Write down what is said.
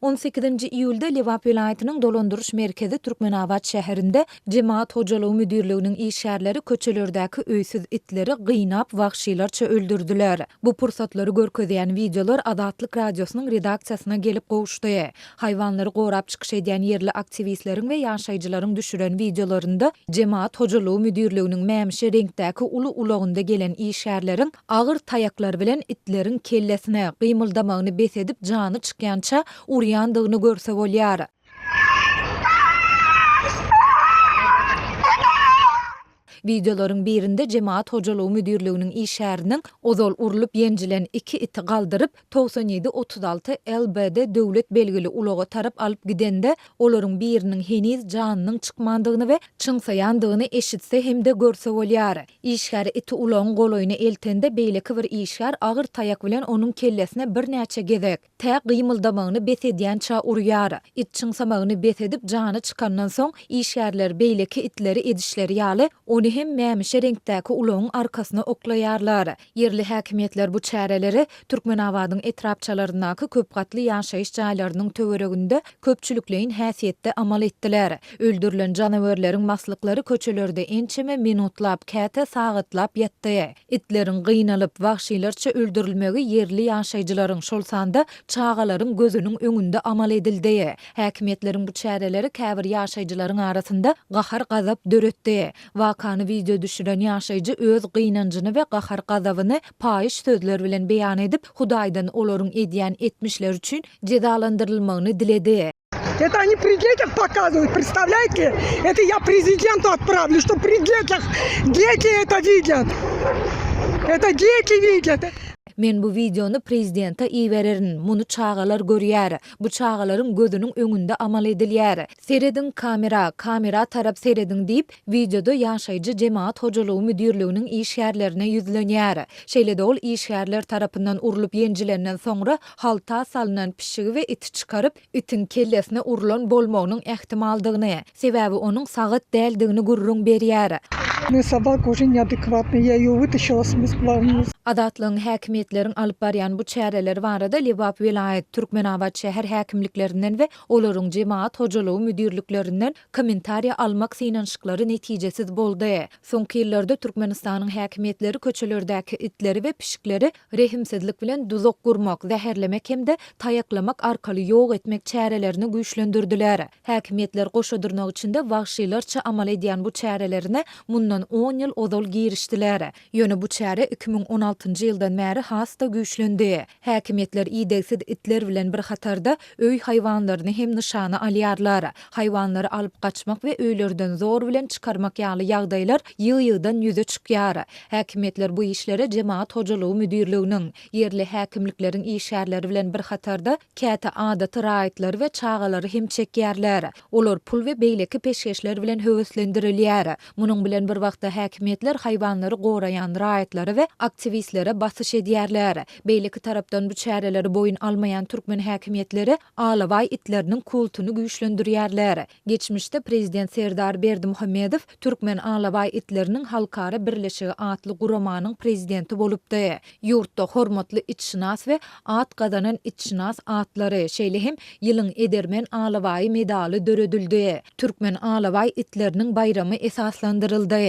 On sekizinji iýulda Lebap welaýatynyň dolandyryş merkezi Türkmenabat şäherinde Jemagat hojalygy müdirliginiň işgärleri köçelerdäki öýsüz itleri gynap wagşylarça öldürdiler. Bu pursatlary görkezýän wideolar Azatlyk Radiosynyň redaksiýasyna gelip gowuşdy. Haýwanlary gorap çykyş edýän ýerli aktiwistleriň we ýaşaýjylaryň düşüren wideolarynda Jemagat hojalygy müdirliginiň mämişi reňkdäki uly ulagynda gelen işgärleriň agyr taýaklar bilen itleriň kellesine, gymyldamagyny bes edip jany çykýança urýandygyny görse bolýar. Wideolaryň birinde Jemagat hojalygy müdirliginiň işgäriniň ozal urlup-ýenjilen iki iti galdyryp, 97 36 LBD döwlet belgili ulaga tarap alyp gidende, olaryň biriniň heniz janynyň çykmandygyny we çyňsaýandygyny eşitse hem-de görse bolýar. Işgär iti ulagyň golaýyna eltende, beýleki bir işgär agyr taýak bilen onuň kellesine birnäçe gezek, tä gymyldamagyny bes edýänçä urýar. It çyňsamagyny bes edip, jany çykandan soň, işgärler beýleki itleri edişleri ýaly, ony hem mämişi reňkdäki ulagyň arkasyna oklaýarlar. Ýerli häkimiýetler bu çäreleri Türkmenabadyň etrapçalaryndaky köp gatly ýaşaýyş jaýlarynyň töwereginde köpçülikleýin häsiýetde amal etdiler. Öldürilen janawerleriň maslyklary köçelerde ençeme minutlap, käte sagatlap ýatdy. Itleriň gynalyp, wagşylarça öldürilmegi ýerli ýaşaýjylaryň, şol sanda çagalaryň gözüniň öňünde amal edildi. Häkimiýetleriň bu çäreleri käbir ýaşaýjylaryň arasynda gahar-gazap döretdi. Wakany wideo düşüren ýaşaýjy öz gynanjyny we gahar-gazabyny paýyş sözler bilen beýan edip, Hudaýdan olaryň edýän etmişleri üçin jezalandyrylmagyny diledi. Это они при детях показывают, представляете? Это я президенту отправлю, что при детях дети это видят. Это дети видят. Men bu wideony prezidente ibererin, muny çagalar görýär. Bu çagalaryň gözüniň öňünde amal edilýär. Serediň kamera, kamera tarap serediň diýip, wideoda ýaşaýjy jemagat hojalygy müdirliginiň işgärlerine ýüzlenýär. Şeýle-de ol işgärler tarapyndan urlup ýenjilenden soňra halta salnan pişigi we iti çykaryp, itiň kellesine urlan bolmagynyň ähtimaldygyny, sebäbi onuň sagat däldigini gürrüň berýär. Mne sobaka уже neadekvatna, ya eyo vytaşila s Azatlygyň häkimiýetleriň alyp barýan bu çäreleri barada Lebap welaýat, Türkmenabat şäher häkimliklerinden we olaryň jemagat hojalygy müdirliklerinden kommentariýa almak synanyşyklary netijesiz boldy. Soňky ýyllarda Türkmenistanyň häkimiýetleri köçelerdäki itleri we pişikleri rehimsizlik bilen duzak gurmak, zäherlemek hem-de taýaklamak arkaly ýok etmek çärelerini güýçlendirdiler. Häkimiýetler goşa dyrnak içinde wagşylarça amal edýän bu çärelerine mundan on ýyl ozal girişdiler. Ýöne bu çäre 2016-njy ýyldan bäri has-da güýçlendi. Häkimiýetler idegsiz itler bilen bir hatarda, öý haýwanlaryny hem nyşana alýarlar. Haýwanlary alyp gaçmak we öýlerden zor bilen çykarmak ýaly ýagdaýlar ýygy-ýygydan ýüze çykýar. Häkimiýetler bu işlere Jemagat hojalygy müdirliginiň, ýerli häkimlikleriň işgärleri bilen bir hatarda, käte adaty raýatlary we çagalary hem çekýärler. Olar pul we beýleki peşgeşler bilen höweslendirilýär. Munuň bilen bir wagtda häkimiýetler haýwanlary goraýan raýatlara we aktiwistlere basyş edýärler. Beýleki tarapdan bu çäreleri boýun almaýan türkmen häkimiýetleri alabaý itleriniň kultuny güýçlendirýärler. Geçmişde prezident Serdar Berdimuhamedow Türkmen alabaý itleriniň halkara birleşigi atly guramanyň prezidenti bolupdy. Ýurtda hormatly itşynas we at gazanan itşynas atlary, şeýle hem Ýylyň edermen alabaýy medaly döredildi. Türkmen alabaý itleriniň baýramy esaslandyryldy.